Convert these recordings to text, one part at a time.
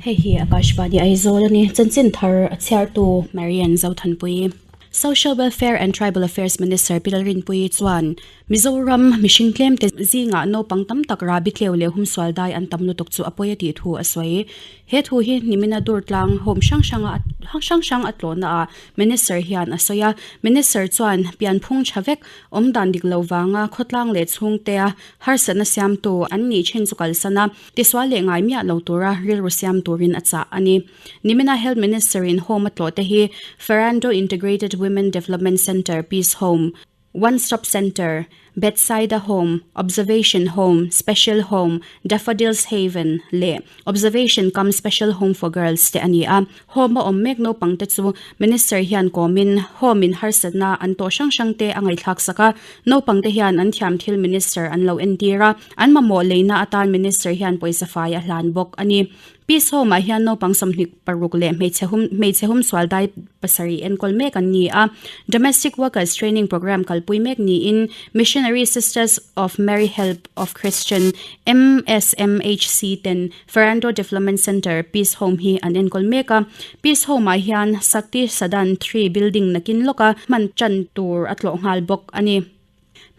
Hei hi Akashvani Aizawl a ni. Chanchin thar a chhiartu Marian Zothanpui. Social Welfare and Tribal Affairs Minister Pi Lalrinpuii chuan Mizoram mihring tlemte zingah naupang tam tak rabi tleu leh humsual dai an tam lutuk chu a pawi a tih thu a sawi. He thu hi nimina Durtlang home hrang hranga hrang hrang a tlawhna ah Minister hian a sawi a. Minister chuan pianphung tha vek awm dan dik lo vanga khawtlang leh chhungtea harsatna siamtu an nih thin chu kalsan a. Tisual leh ngai miah lo tura rilru siam turin a chah a ni. Nimina Health Minister in home a tlawh te hi Ferrando Integrated Women Development Centre, Peace Home, One Stop Centre, Bethsaida Home, Observation Home, Special Home, Daffodils Haven leh Observation cum Special Home for Girls te a ni a. Home a awm mek naupang te chu Minister hian kawmin Home in harsatna an tawh hrang hrang te a ngaihthlak sak a. Naupang te hian an thiam thil Minister an lo entir a, an mamawh leina atan Minister hian pawisa fai a hlan bawk a ni. Peace Home ah hian naupang 26 leh hmeichhe hum hmeichhe humsual dai pasarih enkawl mek an ni a. Domestic Workers Training Programme kalpui mek niin Missionary Sisters of Mary Help of Christian, MSMHC, ten Ferrando Development Centre, Peace Home hi an enkawl mek a. Peace Home ah hian Sakti Sadan Three building nakin lawka hman tan tur a tlawh nghal bawk a ni.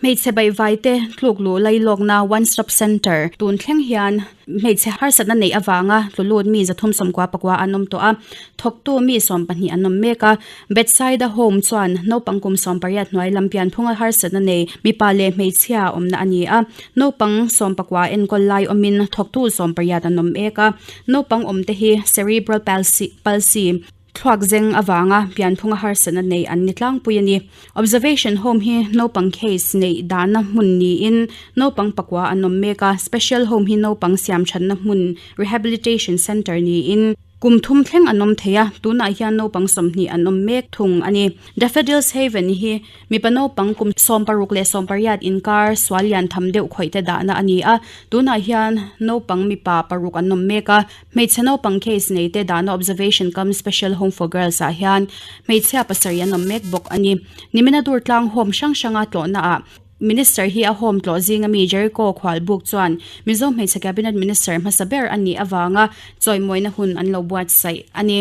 Hmeichhe baihvai te tluk luh lailawkna One Stop Centre tun thleng hian hmeichhe harsatna neih avanga tlu lut mi 394 an awm tawh a, thawktu mi 12 an awm mek a. Bethsaida Home chuan naupang kum 18 hnuai lam pianphunga harsatna nei mipa leh hmeichhia awmna a ni a. Naupang 19 enkawl lai awmin thawktu 18 an awm mek a. Naupang awmte hi Cerebral Palsy, Thluak zeng avanga pianphunga harsatna nei an ni tlangpui a ni. Observation Home hi naupang case neih dahna hmun niin naupang pakua an awm mek a, Special Home hi naupang siam thatna hmun, Rehabilitation Centre, niin kum thum thleng an awm thei a, tunah hian naupang 20 an awm mek thung a ni. Daffodils Haven hi Mipa naupang kum 16 leh 18 inkar sual lian tham deuh khawih te dahna a ni a, tunah hian naupang mipa paruk an awm mek a, hmeichhe naupang case nei te dahna Observation cum Special Home for Girls ah hian hmeichhia pasarih an awm mek bawk a ni. Nimina Durtlang Home hrang hranga tlawhna ah Minister hi a home tlawh zinga mi Jericho Khualbuk chuan Mizo hmeichhe Cabinet Minister hmasa ber a nih avanga chawimawina hun an lo buatsaih a ni.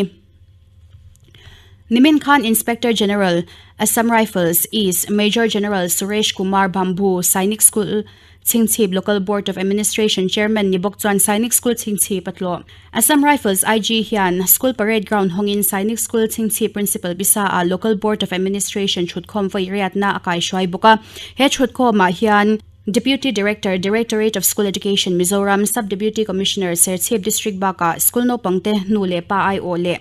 Nimin khan Inspector General, Assam Rifles, East, Major General Suresh Kumar Bamboo, Sainik School Chhingchhip Local Board of Administration Chairman ni bawk chuan Sainik School Chhingchhip a tlawh. Assam Rifles IG hian School Parade Ground hawngin Sainik School Chhingchhip Principal Bisa ah Local Board of Administration thutkhawm vawi riatna a kaihruai bawk a. He thutkhawmah hian Deputy Director, Directorate of School Education, Mizoram, Sub Deputy Commissioner, Serchhip District bakah school naupangte nu leh pa aiawh leh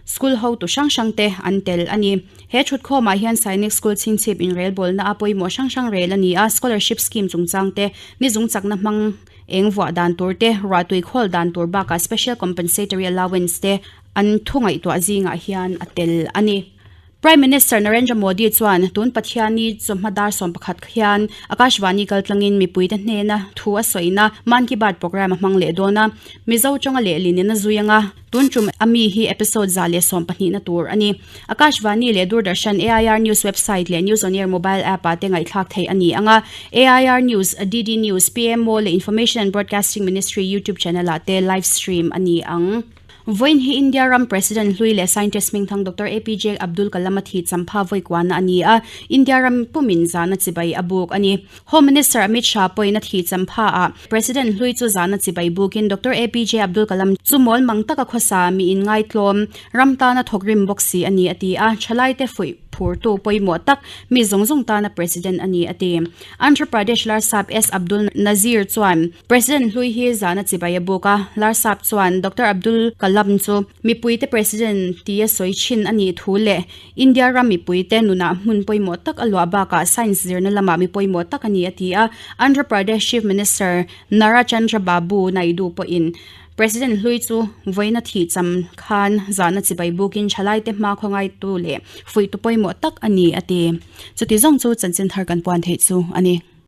school hotu hrang hrangte an tel a ni. He thutkhawmah hian Sainik School chhingchhip inrelbawlna a pawimawh hrang hrang rel a ni a, scholarship scheme chungchangte, ni zung chakna hmang eng vuah dan tur te, ruahtui khawl dan tur bakah special compensatory allowance te an thu ngaihtuah zingah hian a tel a ni. Prime Minister Narendra Modi chuan tun Pathianni chawhma dar 11 khian Akashvani kaltlangin mipuite hnena thu a sawina Mann Ki Baat programme a hmang leh dawn a. Mizo tawnga lehlin in a zui anga, tun tum a mi hi episode 112 na tur a ni. Akashvani leh Doordarshan AIR News website leh News On Air mobile app ah te ngaihthlak theih a ni anga, AIR News, DD News, PMO leh Information and Broadcasting Ministry YouTube channel ah te live stream a ni ang. Vawiin hi India ram President hlui leh scientist hmingthang Doctor APJ Abdul Kalam a thih champha vawikuana a ni a, India ram pumin zahna chibai a buk a ni. Home Minister Amit Shah pawhin a thih champha ah President hlui chu zahna chibai bukin Doctor APJ Abdul Kalam chu mawl mang taka khawsa mi inngaitlawm ram tana thawkrim bawk si a ni a ti a, thalaite fuih phurtu pawimawh tak mi zawng zawng tana President a ni a ti. Andhra Pradesh Larsap S Abdul Nazir chuan President hlui hi zahna chibai a buk a, Larsap chuan Doctor Abdul Kalam chu mipuite President tia sawi thin a nih thu leh India ram mipuite nunah hmun pawimawh tak a luah bakah science zirna lamah mi pawimawh tak a ni a ti a. Andhra Pradesh Chief Minister Nara Chandra Babu Naidu pawhin President hlui chu vawiina thih cham khan zahna chibai bukin thalaite hma khawngaitu leh fuihtu pawimawh tak a ni a ti. Chuti zawng chu chanchin thar kan puan theih chu a ni.